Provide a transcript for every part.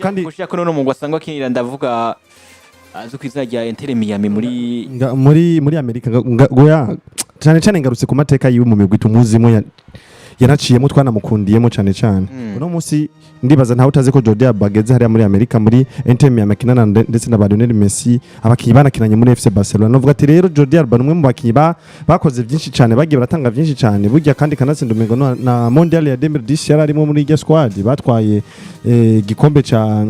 Kandi Gushira ko none umugwi asanzwe akinira, ndavuga azwi ku izina rya Inter Miami muri muri Amerika goya cyane cyane, ngarutse ku mateka yiwe mu migwi tumuzimo yanaciyemo, twanamukundiyemo cyane cyane. Uno munsi ndibaza ntawe utazi ko Jordi Alba ageze hariya muri Amerika, muri Inter Miami akinana ndetse na ba Lionel Messi, abakinyi banakinanye muri FC Barcelona. Novuga ati rero Jordi Alba ni umwe mu bakinyi bakoze byinshi cyane, bagiye baratanga byinshi cyane burya, kandi kanatsinda umengo na Mondial ya 2010 yari arimo muri irya squad batwaye igikombe ca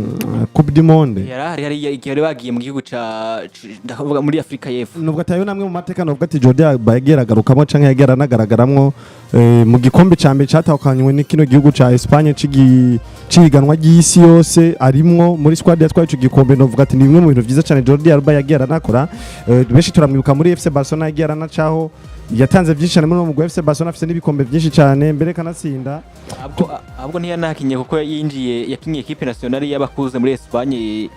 Coupe du Monde. Yarahari hariya igihe bari bagiye mu gihugu ca ndavuga muri Afrika y'Epfo. Nubwo atayo namwe mu mateka, novuga ati Jordi Alba yagiye aragarukamo canke yagiye aranagaragaramwo mu gikombe ca mbere catahukanywe ni kino gihugu ca Espagne cihiganwa ry'isi yose, arimwo muri squad yatwaye ico gikombe. Novuga ati ni bimwe mu bintu vyiza cane Jordi Alba yagiye aranakora. Benshi turamwibuka muri FC Barcelona, yagiye aranacaho, yatanze byinshi cyane muri uwo mugwi wa FC Barcelona, afise n'ibikombe byinshi cyane mbere kanatsinda. Ahubwo ntiyanakinye kuko yinjiye yakinye équipe nationale y'abakuze muri Espagne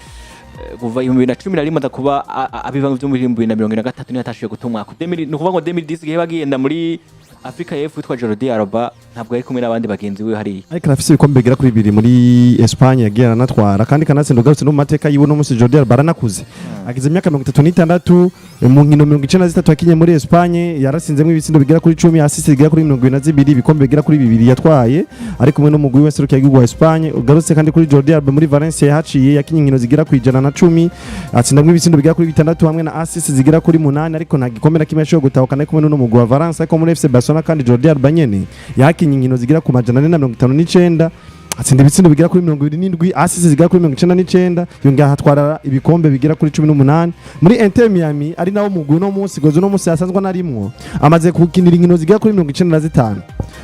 kuva 2011 aza kuba abiva mu 2023, niyo atashoboye guta umwaka. Ni ukuvuga ngo 2010 igihe bagenda muri Afrika y'Epfo witwa Jordi Alba ntabwo yari kumwe n'abandi bagenzi we hariya. Ariko arafise ibikombe bigera kuri bibiri muri Espagne yagiye aranatwara, kandi kanatsinda. Ugarutse no mu mateka yiwe, no musi Jordi Alba aranakuze, agize imyaka 36. Mu nkino 93 yakinye muri Espagne yaratsinzemo ibitsindo bigera kuri 10, assist zigera kuri 22, ibikombe bigera kuri bibiri yatwaye ari kumwe n'umugwi wese w'igihugu wa Espagne. Ugarutse kandi kuri Jordi Alba, muri Valencia yahaciye, yakinye inkino zigera ku 110, atsindamwo ibitsindo bigera kuri bitandatu hamwe na assist zigera kuri munani, ariko nta gikombe na kimwe yashoboye gutahukana ari kumwe n'uno mugwi wa Valence. Ariko muri FC Barcelona kandi Jordi Alba nyene yahakinye inkino zigera ku 459, atsinda ibitsindo bigera kuri 27, assist zigera kuri 99, yongera ahatwara ibikombe bigera kuri 18. Muri Inter Miami, ari nawo mugwi uno munsi gozo uno munsi asanzwe anarimwo, amaze gukinira inkino zigera kuri 95,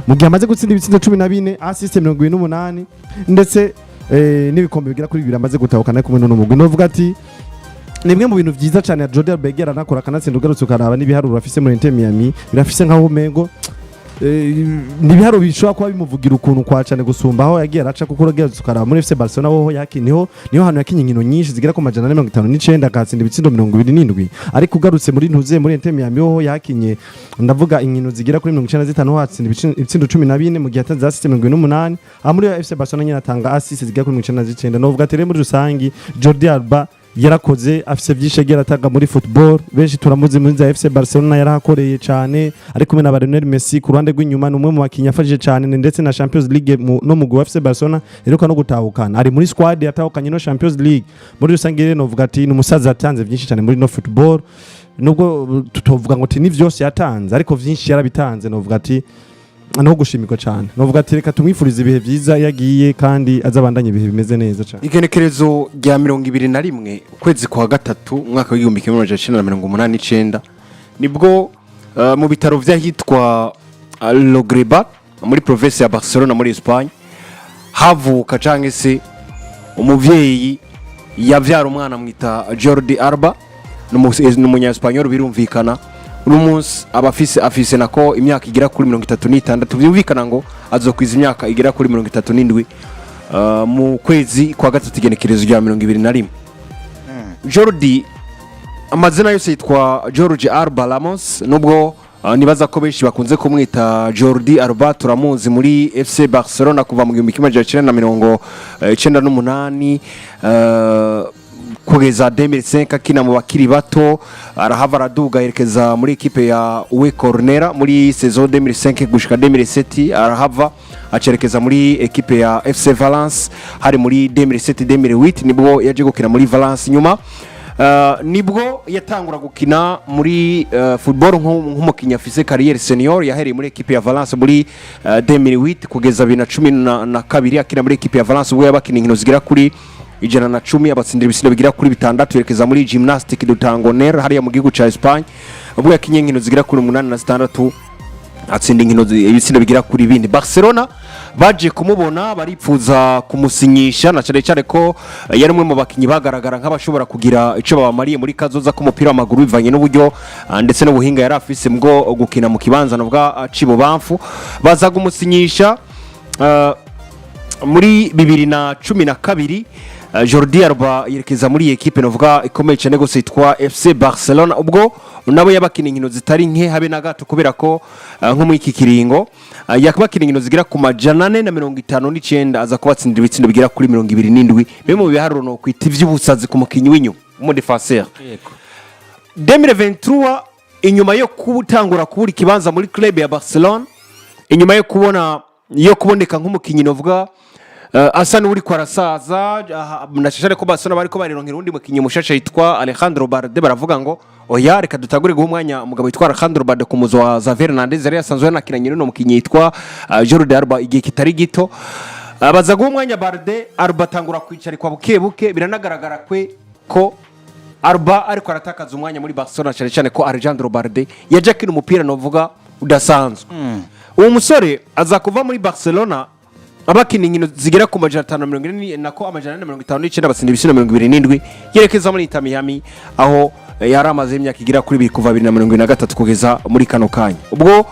mu gihe amaze gutsinda ibitsindo 14, assist 28, ndetse n'ibikombe bigera kuri bibiri amaze gutahukana kumwe n'uno mugwi. Novuga ati ni bimwe mu bintu vyiza cyane ya Jordi Alba aranakora, akanatsinda. Ugarutse ukaraba n'ibiharuro afise muri Inter Miami, birafise nkaho umengo ni ibiharuro bishobora kuba bimuvugira ukuntu kwa cyane gusumba aho yagiye araca, kuko ugarutse ukaraba muri FC Barcelona hoho yakiniho, niho hantu yakinye inkino nyinshi zigera ku 459, akatsinda ibitsindo 27. Ariko ugarutse muri ntuze muri Inter Miami hoho yakinye, ndavuga inkino zigera kuri 95, ho atsinda ibitsindo 14, mu gihe yatanze assist 28. Aha muri FC Barcelona nyine atanga assist zigera kuri 99. Novuga ati rero muri rusangi Jordi Alba yarakoze, afise byinshi yagiye aratanga muri football. Benshi turamuzi muri za FC Barcelona, yarahakoreye cyane ari kumwe na Lionel Messi ku ruhande rw'inyuma. Ni umwe mu bakinnyi yafashije cyane, ndetse na Champions League no mugwi wa FC Barcelona iheruka no gutahukana, ari muri squad yatahukanye no Champions League. Muri rusange rero novuga ati ni umusaza yatanze byinshi cyane muri no football, nubwo tutovuga ngo ati ni vyose yatanze, ariko vyinshi yarabitanze. Novuga ati no gushimirwa cyane, novuga ati reka tumwifurize ibihe byiza iyo agiye, kandi azabandanye ibihe bimeze neza cyane. Igenekerezo rya 21 ukwezi kwa gatatu umwaka w'1989 nibwo mu bitaro vy'ahitwa Llobregat muri province ya Barcelona muri Espagne havuka canke se umuvyeyi yavyara umwana amwita Jordi Alba. Ni umunya-Espanyol birumvikana. Uno munsi aba afise nako imyaka igera kuri 36, byumvikana ngo azokwiza imyaka igera kuri 37 mu kwezi kwa gatatu igenekerezo rya 21. Jordi amazina yose yitwa George Alba Ramos, nubwo nibaza ko benshi bakunze kumwita Jordi Alba. Turamuzi muri FC Barcelona kuva mu 1998 kugeza 2005 akina mu bakiri bato, arahava araduga yerekeza muri ekipe ya UE Cornellà muri saison 2005 gushika 2007, arahava acerekeza muri ekipe ya FC Valence. Hari muri 2007 2008 nibwo yaje gukina muri Valence. Nyuma nibwo yatangura gukina muri football nk'umukinnyi afise carrière senior. Yahereye muri ekipe ya Valence muri 2008 kugeza 2012 akina muri ekipe ya Valence, ubwo yabakina inkino zigera kuri 110, abatsindira ibitsindo bigera kuri bitandatu. Yerekeza muri Gymnastic de Tarragona hariya mu gihugu ca Espagne, ubwo yakinye inkino zigera kuri 86, atsinda inkino ibitsindo bigera kuri bine. Barcelona baje kumubona baripfuza kumusinyisha, na cyane cyane ko yari umwe mu bakinnyi bagaragara nk'abashobora kugira icyo babamariye muri kazoza k'umupira w'amaguru, bivanye n'uburyo ndetse n'ubuhinga yari afise bwo gukina mu kibanza nubwo c'ibubamfu. Baza kumusinyisha. Muri 2012, Jordi Alba yerekeza muri iyi ekipe novuga ikomeye cyane gose yitwa FC Barcelona. Ubwo nabo yabakina inkino zitari nke habe na gato, kubera ko nko muri iki kiringo yakabakina inkino zigera ku 459, aza kubatsindira ibitsindo bigera kuri 27, bimwe mu biharuro no kwita ivy'ubusazi ku mukinyi w'inyuma w'umudefenseur. 2023, inyuma yo gutangura kubura ikibanza muri club ya Barcelona, inyuma yo kubona yo kuboneka nk'umukinyi novuga asa n'uri ko arasaza, nashashare ko Barcelona bariko barironkera undi mukinyi mushasha yitwa Alejandro Balde, baravuga ngo oya, reka dutangure guha umwanya umugabo witwa Alejandro Balde ku muzo wa Xavi Hernandez yari yasanzwe yanakinanye n'uno mukinyi yitwa Jordi Alba igihe kitari gito. Baza guha umwanya Balde, Alba atangura kwicarikwa buke buke. Biranagaragara kwe ko Alba ariko aratakaza umwanya muri Barcelona, cyane cyane ko Alejandro Balde yaje akina umupira novuga udasanzwe. Uwo musore aza kuva muri Barcelona abakina inkino zigera ku 540 nako 459, batsinda ibitsindo 27, yerekeza muri Inter Miami aho yari amaze imyaka igera kuri 2, kuva 2023 kugeza muri kano kanya. Ubwo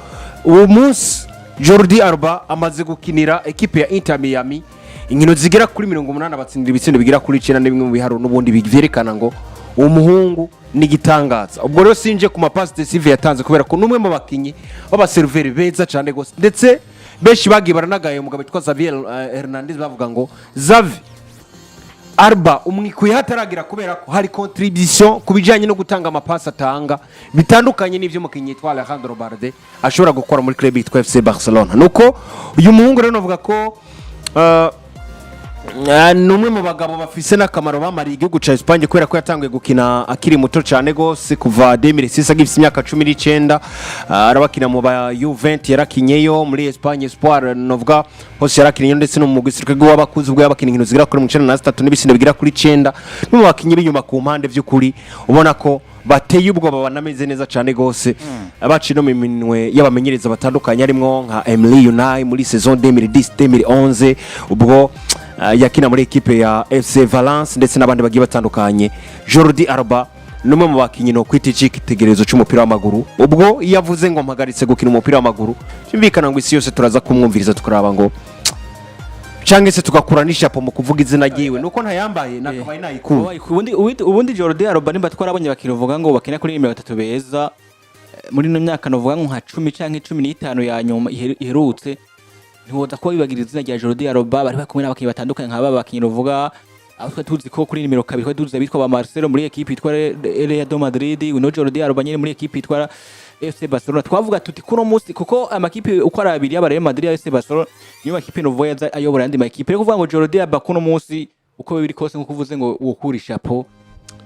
uwo munsi Jordi Alba amaze gukinira ekipe ya Inter Miami inkino zigera kuri 80, abatsindira ibitsindo bigera kuri 9. Ni bimwe mu biharuro n'ubundi byerekana ngo uwo muhungu ni igitangaza. Ubwo rero sinje ku mapasi décisives yatanze, kubera ko n'umwe mu bakinyi b'abaseriveri beza cyane gose, ndetse benshi bagiye baranagaye umugabo witwa Xavier Hernandez, bavuga ngo Xavi, Alba umwikuye hataragira, kubera ko hari contribution ku bijyanye no gutanga amapasi atanga bitandukanye n'ibyo umukinnyi yitwa Alejandro Balde ashobora gukora muri club yitwa FC Barcelona. Nuko uyu muhungu rero navuga ko ni umwe mu bagabo bafise n'akamaro bamariye igihugu cya Espagne, kubera ko yatanguye gukina akiri muto cyane gose, kuva 2006 agifise imyaka 19. Arabakina mu ba U20, yarakinyeyo muri Espagne Espoir novuga hose yarakinyeyo, ndetse no mu mugwi w'abakuze ubwo yabakina inkino zigera kuri 93 n'ibisindo bigera kuri 9. No mu bakinyi b'inyuma ku mpande by'ukuri ubona ko bateye ubwoba, banameze neza cyane gose, baciye no mu minwe y'abamenyereza batandukanye, harimwo nka Emery Unai muri saison 2010 2011, ubwo yakina muri ekipe ya FC Valence, ndetse n'abandi bagiye batandukanye. Jordi Alba ni umwe mu bakinyi no kwita icyitegererezo cy'umupira w'amaguru. Ubwo iyo avuze ngo mpagaritse gukina umupira w'amaguru, byumvikana ngo isi yose turaza kumwumviriza, tukaraba ngo cyangwa se tugakura n'ishapo mu kuvuga izina ryiwe, nuko ntayambaye nakabaye nayikura. Ubundi Jordi Alba, nimba twarabonye bakivuga ngo bakina kuri nimero 3 beza muri ino myaka novuga ngo nka 10 canke 15 ya nyuma iherutse, ntiwoza kuba wibagira izina rya Jordi Alba. Bari bari kumwe n'abakinyi batandukanye nka ba bakinyi novuga aho twari tuzi ko kuri nimero 2 twari tuzi abitwa ba Marcelo muri ekipe yitwa Real de Madrid, uno Jordi Alba nyene muri ekipe yitwa FC Barcelona. Twavuga tuti kuno munsi, kuko amakipe uko ari abiri, yaba Real Madrid ya FC Barcelona, niyo makipe novuga yaza ayobora ayandi makipe. Rero kuvuga ngo Jordi Alba kuno munsi, uko biri kose, nkuko uvuze ngo wokura ishapo,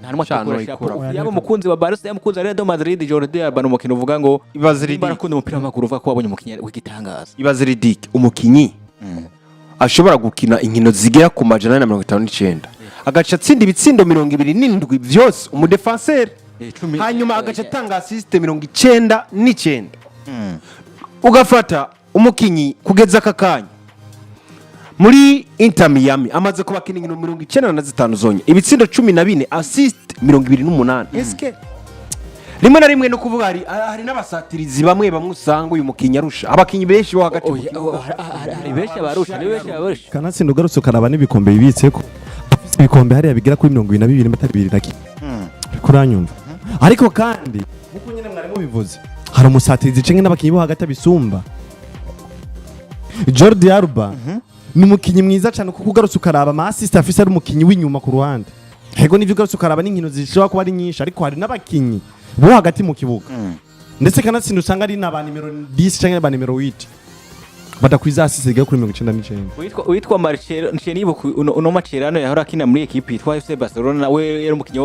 nta numwe Cano atakura ishapo, ikura. yaba umukunzi wa Barca, yaba umukunzi wa Real de Madrid. Jordi Alba ni umukino uvuga ngo Ibaze nimba Riddick. arakunda umupira w'amaguru, uvuga ko wabonye umukinnyi w'igitangaza. Ibaze Riddick, umukinyi ashobora gukina inkino zigera ku 459, agaca atsinda ibitsindo 27 byose, umudefanseri, hanyuma agaca atanga assist 99. Ugafata umukinyi kugeza aka kanya muri Inter Miami amaze kubakina inkino 95 zonye, ibitsindo 14, assist 28. Eske rimwe na rimwe no kuvuga hari n'abasatirizi bamwe bamwe usanga uyu mukinyi arusha abakinyi benshi bo hagati mu Oya, kibuga. hari benshi abarusha, hari benshi abarusha. Kanatsinda ugarutse ukaraba n'ibikombe bibitse ko afise ibikombe hariya bigera kuri 22 n'atari bibiri na kimwe, uriko uranyumva? Ariko kandi nkuko nyene mwari mubivuze, hari umusatirizi canke n'abakinyi bo hagati abisumba. Jordi Alba ni umukinyi mwiza cyane, kuko ugarutse ukaraba ama assist afise, ari umukinyi w'inyuma ku ruhande. Hego nivyo, ugarutse ukaraba n'inkino zishobora kuba ari nyinshi, ariko hari n'abakinyi bo hagati mu kibuga, ndetse kanatsinda usanga ari na ba nimero 10 canke ba nimero 8 badakwiza assist zigera kuri 99. Witwa Marcelo nciye nibuka uno Mascherano yahora akina muri ekipe yitwa FC Barcelona, we yari umukinyi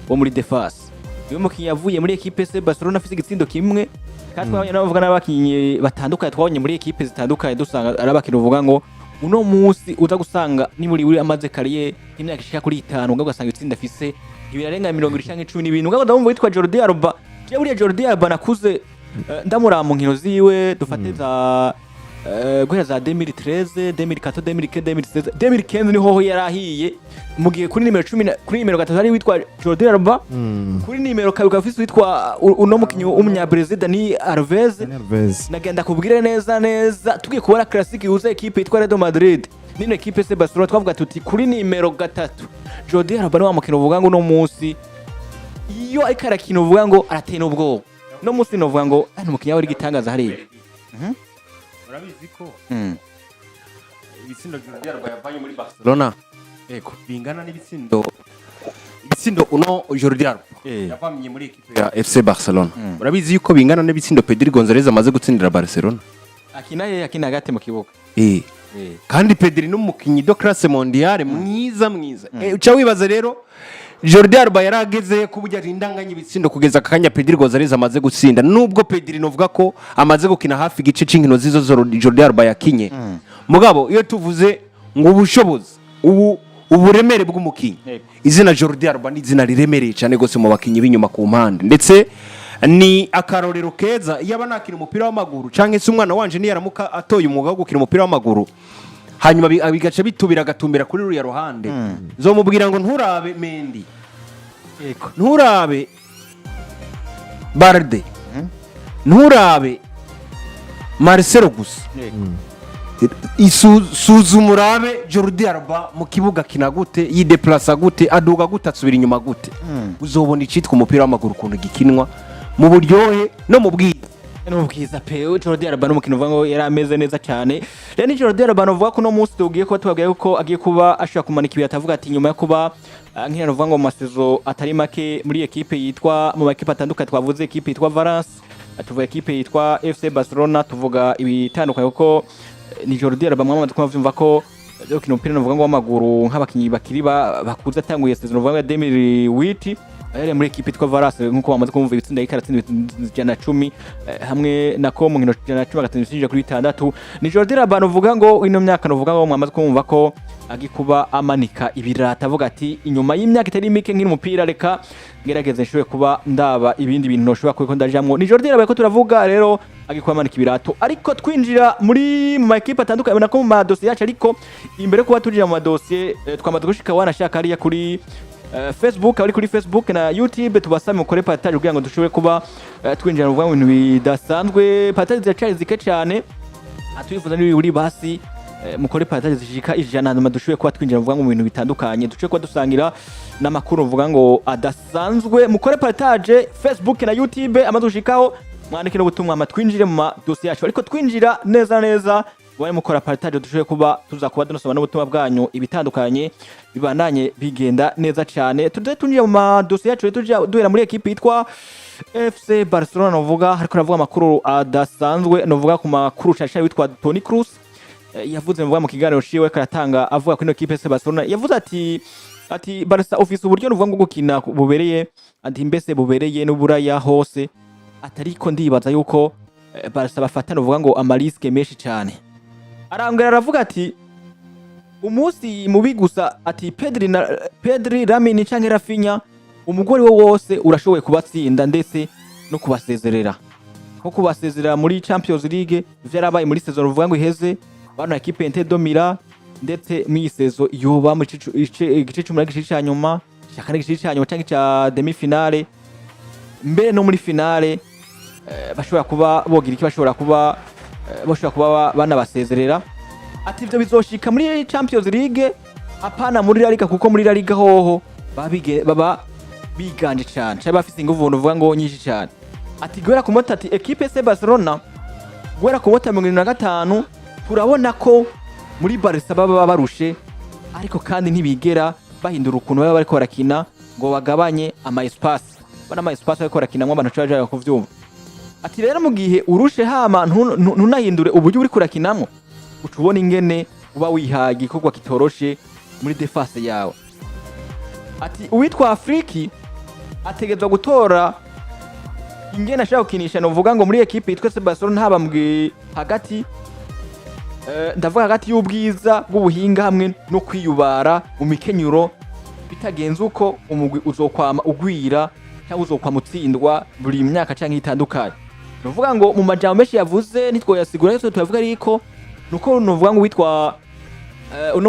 wo muri défense. Niwe mukinyi yavuye muri ekipe FC Barcelona afise igitsindo kimwe. Kandi twabonye n'abavuga n'abakinyi batandukanye twabonye muri ekipe zitandukanye, dusanga ari abakinyi uvuga ngo uno munsi uza gusanga niburi uri amaze carrière y'imyaka ishika kuri 5, ngo ugasanga itsinda afise ntibirarenga 20 canke 10 n'ibintu. Ngabo ndamumva witwa Jordi Alba. Jewe buriya Jordi Alba nakuze ndamuraba mu nkino ziwe, dufate za guhera za 2013, 2014, 2015, 2016, 2015, niho ho yarahiye, mu gihe kuri nimero 10 kuri nimero 3 hari witwa Jordi Alba, kuri nimero 2 ukaba ufise witwa uno mukinyi w'umunyabrazil Dani Alves. Alves. Nagenda kubwire neza neza, tugiye kubona classique ihuza ekipe yitwa Real Madrid. Nino ekipe FC Barcelona twavuga tuti kuri nimero 3 Jordi Alba ni wa mukino uvuga ngo uno munsi iyo ariko arakina uvuga ngo arateye n'ubwoba. No munsi novuga ngo ni umukinnyi wari igitangaza hariya. Urabizi ko ibitsindo Jordi Alba yavanye muri Barcelona bingana n'ibitsindo uno Jordi Alba yavanye muri ekipe ya FC Barcelona. Urabizi yuko bingana n'ibitsindo Pedri Gonzalez amaze gutsindira Barcelona. Akina ye, akina hagati mu kibuga. Kandi Pedri ni umukinnyi de classe mondiale, mwiza mwiza. Uca wibaza rero Jordi Alba yarageze ku buryo arindanganya ibitsindo kugeza aka kanya Pedri Gonzalez amaze gutsinda, nubwo Pedri novuga ko amaze gukina hafi igice c'inkino zizo Jordi Alba yakinye. Mugabo iyo tuvuze ngo ubushobozi, ubu uburemere bw'umukinnyi, izina Jordi Alba ni izina riremereye cyane gose mu bakinnyi b'inyuma ku mpande, ndetse ni akarorero keza. Iyo aba nakina umupira w'amaguru cyangwa se umwana wanje niyaramuka atoye umwuga wo gukina umupira w'amaguru, hanyuma bigaca bitubira agatumbira kuri ruriya ruhande, nzomubwira ngo nturabe Mendy, nturabe Balde, nturabe Marcelo gusa. Suzuma urabe Jordi Alba mu kibuga, kina gute, yideplasa gute, aduga gute, asubira inyuma gute, uzobona icitwa umupira w'amaguru ukuntu gikinwa mu buryohe no mu bwiza. No bwiza pe. Jordi Alba n'umukino uvuga ngo yari ameze neza cyane. Rero ni Jordi Alba uvuga ko no munsi tugiye kuba tubabwiye ko agiye kuba ashobora kumanika ibirato, avuga ati nyuma yo kuba nk'ino uvuga ngo mu masezo atari make muri ekipe yitwa, mu makipe atandukanye twavuze, ekipe yitwa Valence, tuvuga ekipe yitwa FC Barcelona, tuvuga ibitandukanye, kuko ni Jordi Alba mwamaze kuba vyumva ko byo gukina umupira uvuga ngo w'amaguru nk'abakinyi bakiri bakuze, atanguye saison uvuga ngo ya 2008 yari muri ekipe yitwa Valence, nkuko bamaze kumva ibitsinda yariko aratsinda ibitsinda 110, hamwe na ko mu nkino 110 agatsinda ibitsinda kuri bitandatu. Ni Jordi Alba uvuga ngo ino myaka uvuga ngo mwamaze kumva ko agikuba amanika ibirata, avuga ati inyuma y'imyaka itari mike nkiri umupira, reka ngerageze nshobore kuba ndaba ibindi bintu noshobora kuba ndajamwo. Ni Jordi Alba ko turavuga rero agikuba amanika ibirato. Ariko twinjira muri mu makipe atandukanye nako mu madosiye yacu, ariko imbere yo kuba turinjira mu madosiye, twamaze gushika wanashaka hariya kuri Facebook, abari kuri Facebook na YouTube tubasabe mukore partage kugira ngo dushobore kuba twinjira mu bintu bidasanzwe. Partage ziracari zike cyane, atwifuza niba uri basi mukore partage zishika 100, hanyuma dushobore kuba twinjira mu bintu bitandukanye, dushobore kuba dusangira n'amakuru uvuga ngo adasanzwe. Mukore partage Facebook na YouTube, amaze gushikaho mwandike n'ubutumwa, hama twinjire mu madosiye yacu. Ariko twinjira neza neza, mube mukora partage dushobore kuba tuza kuba tunasoma n'ubutumwa bwanyu, ibitandukanye bibandanye bigenda neza cyane. Tuze tunjira mu madosiye yacu, tujya duhera muri ekipe yitwa FC Barcelona. Novuga ariko ravuga amakuru adasanzwe, novuga ku makuru cyane cyane witwa Toni Kroos yavuze novuga mu kiganiro ciwe karatanga avuga kuri ino ekipe FC Barcelona. Yavuze ati Barca ufise uburyo novuga ngo gukina bubereye, ati mbese bubereye n'uburaya hose, atariko ndibaza yuko Barca bafata novuga ngo ama risques menshi cyane. Arangara aravuga ati umunsi mubi gusa, ati Pedri na Pedri, Lamine canke Raphinha, umugore we wose urashoboye kubatsinda ndetse no kubasezerera, nko kubasezerera muri Champions League vyarabaye muri saison uvuga ngo iheze bano ekipe Inter de Milan, ndetse mw'iyi saison yoba mu igice c'umunani, igice ca nyuma, ca kane, igice ca nyuma canke ca demi finale, mbere no muri finale, bashobora kuba bogira iki, bashobora kuba banabasezerera. Ati ivyo bizoshika muri Champions League, apana muri La Liga, kuko muri La Liga hoho baba biganje cyane cyane, bafise inguvu uvuga ngo nyinshi cyane. Ati guhera ku munota, ati equipe FC Barcelona guhera ku munota 75 turabona ko muri Barca baba barushe, ariko kandi ntibigera bahindura ukuntu baba bariko barakina ngo bagabanye ama espace bana, ama espace bariko barakinamwo abantu bashobora kuvyumva. Ati rero mu gihe urushe hama ntunahindure uburyo uri kurakinamwo, uca ubona ingene uba wihaye igikorwa kitoroshe muri défense yawe. Ati uwitwa Flick ategerezwa gutora ingene ashaka gukinisha novuga ngo muri ekipe yitwa FC Barcelona, haba mu hagati, ndavuga hagati y'ubwiza bw'ubuhinga hamwe no kwiyubara mu mikenyuro. Bitagenze uko umugwi uzokwama ugwira cyangwa uzokwama utsindwa buri myaka cyangwa itandukanye. Nuvuga ngo mu majambo menshi yavuze ntitwoyasigura yose, tuyavuga, ariko nuko nuvuga ngo witwa uno